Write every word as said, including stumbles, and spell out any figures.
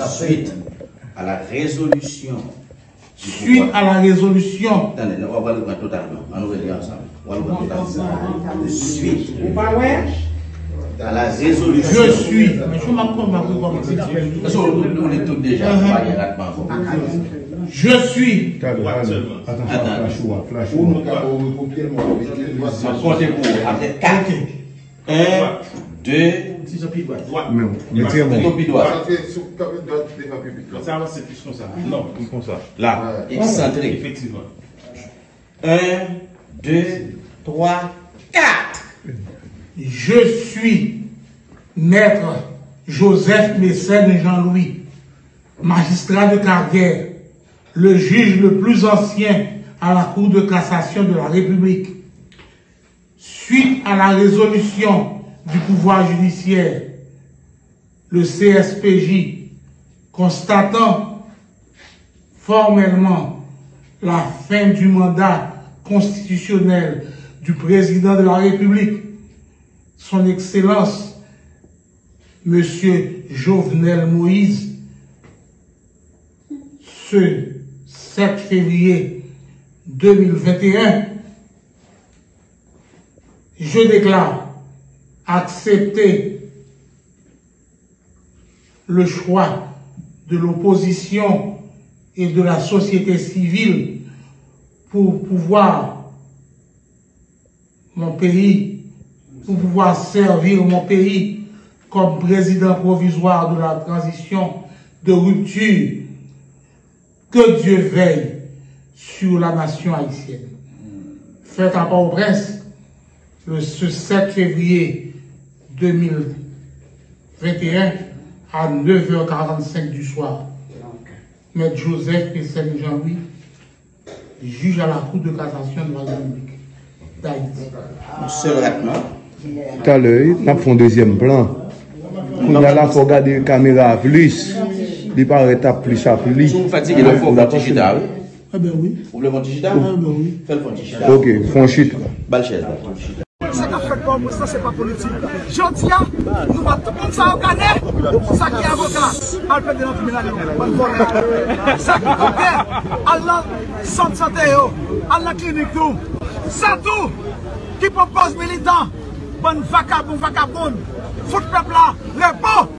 Suite à la résolution. Suite à la résolution. Tande, w ap reprann totalman. Ann nou rele ansanm. W ap reprann totalman. Suite. Ou pa wè? À la résolution. Je suis. Men jan m ap konn m ap reprann. Paske ou, ou li tout deja, ou pa gen rat ankò. Je suis. Talè, talè. Atann, flash ou a, flash ou a. M ap konte pou ou. Apre kat. Un, deux, pi dwat. Sa se sou, sa se dwat devan piblik la. Sa avanse plis konsa. Non, plis konsa. La, eksantre. Efektivman. Un, deux, trois, quatre. Je suis Maître Joseph Mécène Jean-Louis, magistrat de carrière, le juge le plus ancien à la Cour de cassation de la République. Suite à la résolution du pouvoir judiciaire, le C S P J, constatant formellement la fin du mandat constitutionnel du président de la République, son Excellence, Monsieur Jovenel Moïse, ce sept février deux mille vingt et un, je déclare accepter le choix de l'opposition et de la société civile pour pouvoir mon pays, pour pouvoir servir mon pays comme président provisoire de la transition de rupture. Que Dieu veille sur la nation haïtienne. Fèt à Port-au-Prince, le, ce sept février deux mille vingt et un, à neuf heures quarante-cinq du soir. Maître Joseph Mécène Jean-Louis, juge à la Cour de cassation de la République d'Haïti. Yon sèl ratman. Talè, wi, n ap fè yon dezyèm plan. Kounye a la, fò w gade kamera a plis. Li parèt ap plis a plis. Si w fatige la, fò w fè yon ti chita, wi. Enben wi. Ou vle fè yon ti chita? Enben wi. Fè l fè yon ti chita. Ok, fè yon chita. Ba l chèz la. Sa k ap fèt Pòtoprens lan, se pa politik. Jodi a, nou ba tout moun sa yo kanè. Sa ki avoka, al plede nan tribinal yo, bann vòlè. Sa ki doktè, al nan sant sante yo, al nan klinik tou. Sa tou ki pwopòz militan, bann vakabon, vakabon, fout pèp la repo.